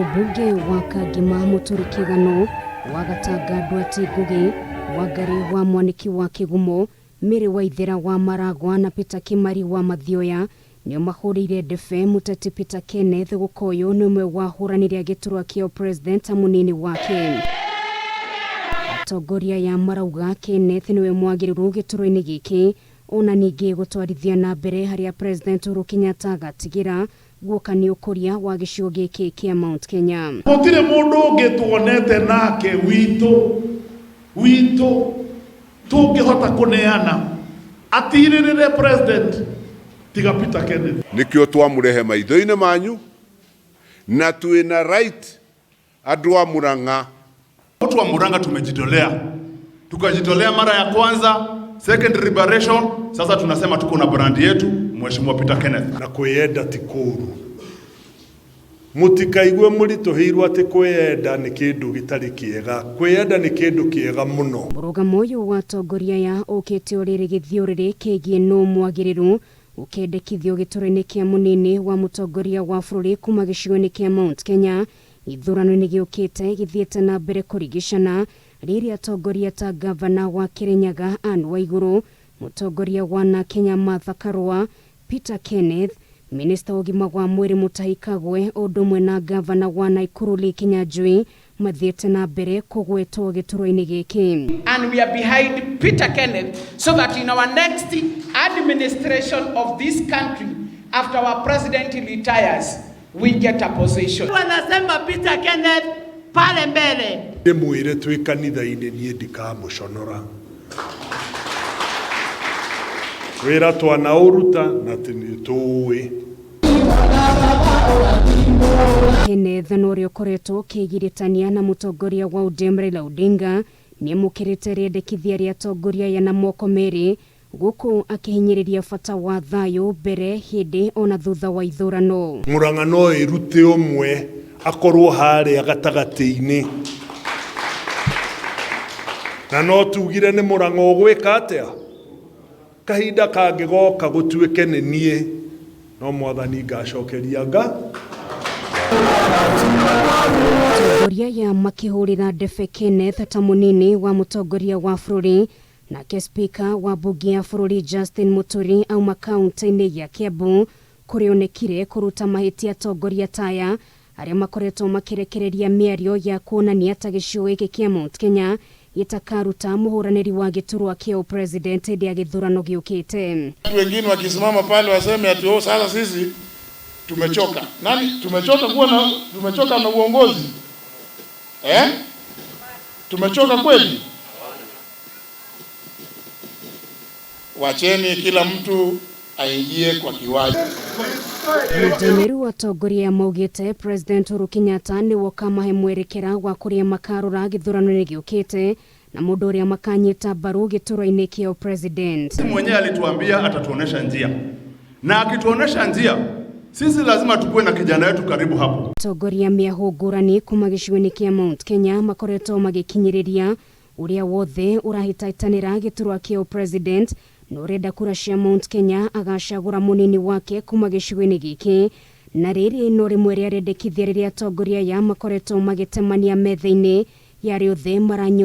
Mũmbunge wa Kangema Mũturi Kĩgano, wa Gatanga Nduati Ngũgĩ, Wangarĩ wa Mwanĩki wa Kĩgumo, Mary Waithera wa Maragwa na Peter Kĩmari wa Mathioya nĩo mahũrĩire ndebe mũteti Peter Kenneth Gũkoyũ nĩ ũmwe wa ahũranĩri a gĩturwa kĩa ũpresident ta mũnini wake. Atongoria aya marauga Kenneth nĩwe mwagĩrĩru gĩturwa-inĩ gĩkĩ ona ningĩ gũtwarithia na mbere harĩa President Uhuru Kenyatta agatigĩra guoka nĩ ũkũria wa gĩcigo gĩkĩ kĩa Mount Kenya. Gũtirĩ mũndũ ũngĩ tuonete nake witũ witũ tũngĩhota kũneana atirĩrĩre president tiga Peter Kenneth. Nĩkĩo twamũrehe maitho-inĩ manyu na twĩna right andũ a Murang'a. Watu wa Murang'a tumejitolea, tukajitolea mara ya kwanza, second liberation. Sasa tunasema tuko na brand yetu, Mheshimiwa Peter Kenneth. Na kwĩyenda ti kũũru. Mũtikaigue mũritũhĩirwo atĩ kwĩyenda nĩ kĩndũ gĩtarĩ kĩega. Kwĩyenda nĩ kĩndũ kĩega mũno. Mũrũgamo ũyũ wa atongoria aya ũkĩte o rĩrĩ gĩthiũrũrĩ kĩgiĩ nũ mwagĩrĩru gũkendekithio gĩturwa-inĩ kĩa mũnini wa mũtongoria wa bũrũri kuma gĩcigo-inĩ kĩa Mount Kenya gĩthurano-inĩ gĩũkĩte gĩthiĩte na mbere kũrigicana rĩrĩa atongoria ta ngavana wa Kĩrĩnyaga Anne Waigũrũ, mũtongoria wa na Kenya Martha Karũa, Peter Kenneth, Minista wa ũgima wa mwĩrĩ Mutahi Kagwe o ũndũ ũmwe na ngavana wa Naikuru Lee Kinyanjui mathiĩte na mbere kũgwetwo gĩturwa-inĩ gĩkĩ. And we are behind Peter Kenneth so that in our next administration of this country, after our president retires, we get a position. Wanasema Peter Kenneth pale mbele. Ndĩmwĩre twĩ kanitha-inĩ niĩ ndikamũconora. Wĩra twanaũruta na nĩtũũĩ. Kenneth na ũrĩa ũkoretwo ũkĩgiritania na mũtongoria wa ODM Raila Odinga nĩamũkĩrĩte rĩendekithia rĩa atongoria aya na moko merĩ gũkũ akĩhinyĩrĩria bata wa thayũ mbere hĩndĩ ona thutha wa ithurano. Murang'a no ĩrute ũmwe akorwo harĩa gatagatĩ-inĩ, na no tugire nĩ Murang'a ũgwĩka atĩa kahinda kangĩgoka gũtuĩke nĩ niĩ, no mwathani ngacokeria nga. Atongoria aya makĩhũrĩra ndebe Kenneth ta mũnini wa mũtongoria wa bũrũri. Nake Speaker wa mbunge ya bũrũri Justin Muturi auma kaunti-inĩ ya Kiambu kũrĩa onekire kũruta mahĩtia atongoria ta aya arĩa makoretwo makĩrekereria mĩario ya kuonania ta gĩcigo gĩkĩ kĩa Mount Kenya gĩtakaruta mũhũranĩri wa gĩturwa kĩa ũpresident hĩndĩ ya gĩthurano gĩũkĩte. Watu wengine wakisimama pale waseme ati oh, sasa sisi tumechoka. Nani tumechoka kuwa na tumechoka na uongozi? Eh? Tumechoka kweli? Wacheni kila mtu aingie kwa kiwanja. Mũndũ atongoria maugĩte President Uhuru Kenyatta nĩwe ũkamahe mwerekera wa kũrĩa makarora gĩthurano-inĩ gĩũkĩte na mũndũ ũrĩa makanyita mbaru gĩturwa-inĩ kĩa president. Mwenyewe alituambia atatuonesha njia, na akituonesha njia sisi lazima tukuwe na kijana wetu karibu hapo. Atongoria mĩahũ ngũrani kuma gĩcigo-inĩ kĩa Mount Kenya makoretwo magĩkinyĩrĩria ũrĩa wothe ũrahĩtahĩtanĩra gĩturwa kĩa president na ũrenda kura cia Mount Kenya agacagũra mũnini wake kuma gĩcigo-inĩ gĩkĩ, na rĩrĩ no rĩmwe rĩa rĩendekithia rĩrĩa atongoria aya makoretwo magĩtemania metha-inĩ ya arĩa othe maranyua.